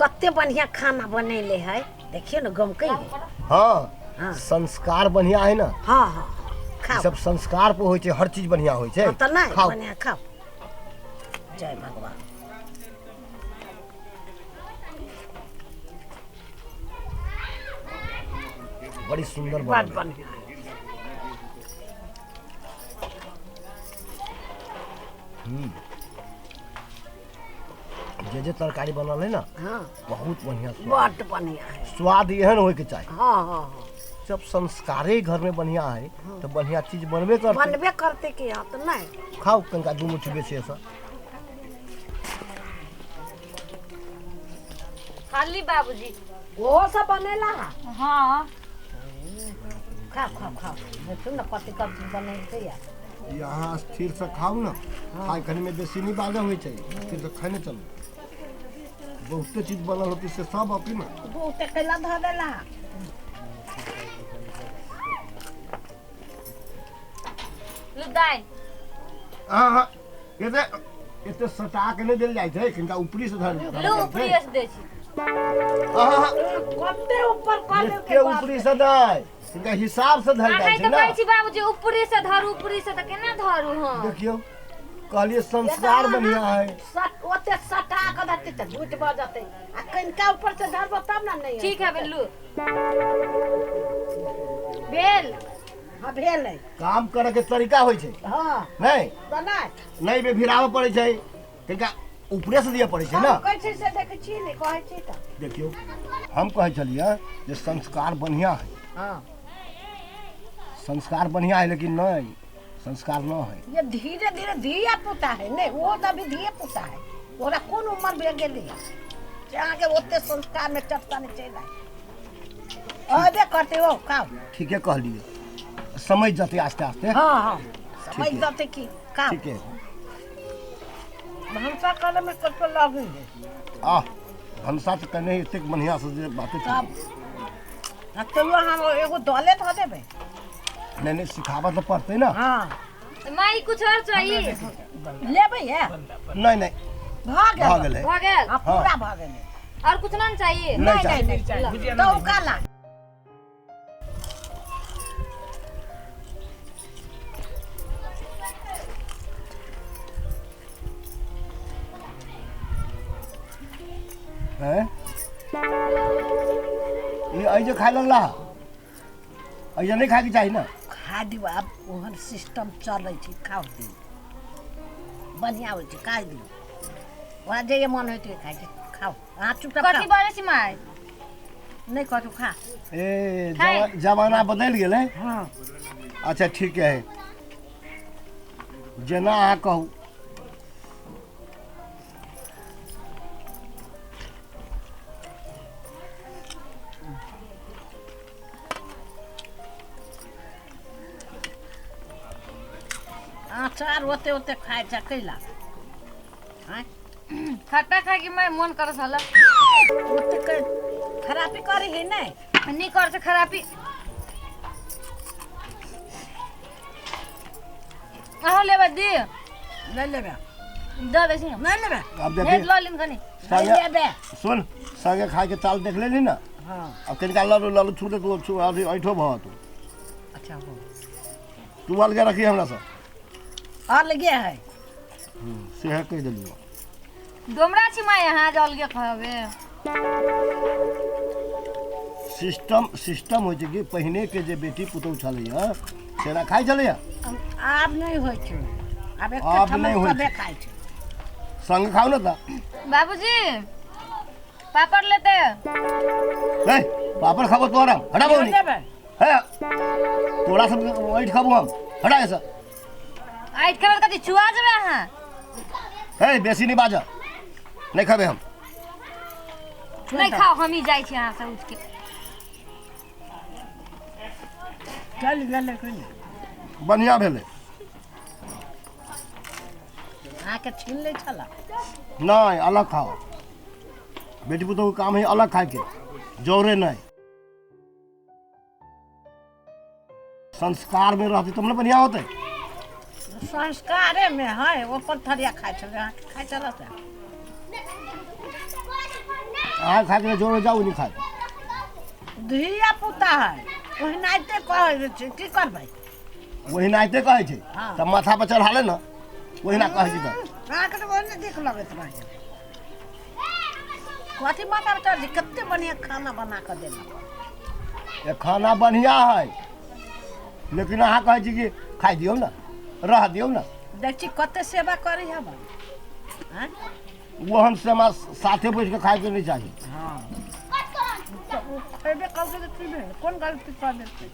कते बढ़िया खाना बनेले है, देखियो ना गमकै है। हाँ। हाँ। संस्कार बढ़िया है ना। हाँ हाँ, ई खाओ। सब संस्कार पर होइ छै, हर चीज बढ़िया होइ छै। हाँ, तऽ नहि खाओ। बढ़िया खाओ। जय भगवान। बड़ी सुंदर बड़ बनल है। बढ़िया है। जे जे तरकारी बनल है ना, हाँ, बहुत बढ़िया स्वाद। बड बढ़िया है। स्वाद एहन होय के चाही। हाँ हाँ हाँ। जब संस्कारे घर में बढ़िया है तो बढ़िया चीज बनबे करते। बनबे करते कि। हाँ तऽ नहि। खाओ, कनिका दू मुट्ठी बेसी ऐसा। खाली बाबूजी। ओहो सब बनेला है? हाँ। खाओ खाओ खाओ, देखियौ ने कथी कथी बनेलकै या। यहाँ स्थिर से खाओ ना, खाय खनी में बेसी नहीं बाधा होइ छै, स्थिर से खाने चलू। बहुते चीज बनल होती से सब अपनी ना। बहुते कैला धऽ देला? लू दाइ। हाँ हाँ, एते एते सटा के नहीं देल जाइ छै, कनिका ऊपरी से धर धरल लू जाइ छै। ऊपरी से दै छी। हाँ हाँ हाँ। कते ऊपर कऽ एते देलकै? ऊपरी से नहि, कनिका हिसाब से धरल अहाँ जाइ छै तऽ ना। कहै छी बाबूजी ऊपरी से धरू, ऊपरी से तऽ केना धरू हम? देखियौ, कहलिए संस्कार बढ़िया है। सट ओते सटा कऽ देतै तऽ झूठ भऽ जेतै, आ कनिका ऊपर से धरबो तब ने नहि। ठीक है, लू भेल। हाँ, भेल है। काम करे के तरीका होइ छै। हाँ। नहीं। तऽ नहि। नहीं बे भिराबऽ पड़ै छै, कनिका ऊपरे से दिअ पड़ै छै ना। हम कहै छी से देखै छी नहि कहै छी तऽ। देखियौ, हम कहै छलियै जे संस्कार बढ़िया है। हाँ। संस्कार बढ़िया है, लेकिन नहीं, संस्कार न है। ये धीरे धीरे धिया पुता है ने, वो तऽ अभी धिये पुता है, ओकरा कोन उम्र भए गेलै जे अहाँके ओते संस्कार में चटका नहि चलि आयल? अबे करतै ओ, खाओ। ठीके कहलियै, समझ जेतै आस्ते आस्ते। हाँ हाँ, समझ है। जेतै की, खाओ। ठीक है। भनसा करे में कतो लगै है। आह, भनसा तऽ कने एतेक बढ़िया से जे बाते तब ठीक। आ तैयो हम एगो दले धऽ देबै। नहीं नहीं, सिखाबऽ तऽ पड़तै ना। हाँ। माई, कुछ और चाहिए? लेबै है? नहीं नहीं। भऽ गेल। भऽ गेलै। भऽ गेल। हाँ, पूरा भऽ गेलै। और कुछ ना चाहिए? नहीं। नहीं। चाही। नहीं नहीं, तऽ ओ काला। हैं, ई एहि जे खाय लगला, एहि नहि खायके चाही ने। खा दियौ, आब ओहन सिस्टम चलै छै। खाउ दियौ, बढ़िआँ होइ छै, खाइ दियौ। ओकरा जे मन होइत खाइ छै। खाउ अहाँ चुपचाप। कथी खाउ। बजै छी माई? नहि कथू, खा। ए खाय। जमाना बदलि गेलै। हँ। अच्छा, ठीक है, जेना अहाँ कहू। अचार ओते ओते खाइ छै कैला आँय? खट्टा खाय के माई मन करत हला। ओते खराबी करे है नहि? नहीं कर से खराबी। अहाँ लेबै दी। नहि लेबै। दऽ दै छी। नहि लेबै। आब नहीं देखी। लऽ लिन कनी। नहि संगे लेबै। सुन, संगे खायके चाल देख लेली ने। हाँ। अब कनिका लड़ू लड़ू छू दे तू, छू अथी ऐठो भऽ तू। अच्छा हो। तू अलगे रखी हमरा से। अलगे है। सेहे कहि देलियौ। डोमरा छी माई अहाँ जे अलगे कहबै? सिस्टम सिस्टम होइ छै कि पहिने के जे बेटी पुतहु छलैया सेना खाइ छलैया। आब नहि होइ छै, आब एक आब ठमन नहि होइ सबे छै। खाइ छै। संग खाउ ने तऽ। बाबूजी, पापड़ लेते। नहीं, पापड़ खाबो तोरा, हटा बौनी। लेबै। हे, तोरा सब ऐठ खाबो हम, हटा ऐसा। आइ खेबै तऽ कथी छुआ जेबै अहाँ? हे, बेसी नहीं बाजा, नहीं खाबे हम। नहि खाउ, हम ही जाइ छी अहाँ से उठि के। चल गेलै कोइ। बढ़िया भेलै। अहाँके छीन लै छला। नहीं, अलग खाओ। बेटी पुतहु के काम है अलग खाए के, जोरे नहीं। संस्कार में रहती तब ने बढ़िया होते। संस्कारे में है। ओ पर थरिया खाइ छलै, अहाँके खाइ छलै से। अहाँ खाके जोरे जाउ नहि खाय। धिया पुता है, ओहिनाइते कहै छै, की करबै? ओहिनाइते कहै छै। हँ। तऽ माथा पर चढ़ा ले ने, ओहिना कहै छै तऽ। अहाँके तऽ ओहिने देख लगैत रहै। कथी माथा पर चढ़? कते बढ़िआँ खाना बना कऽ देलक। ये खाना बढ़िआँ है, लेकिन अहाँ कहै छी कि खाइ दियौ ने, रह दियौ ने। देख छी कते सेवा करी हम, आँय? ओहन सेमा साथे बैठ कऽ खायके नहि चाही। हँ, तऽ ओ खयबे करबै तऽ की भेल? कोन गलती कऽ देलकै?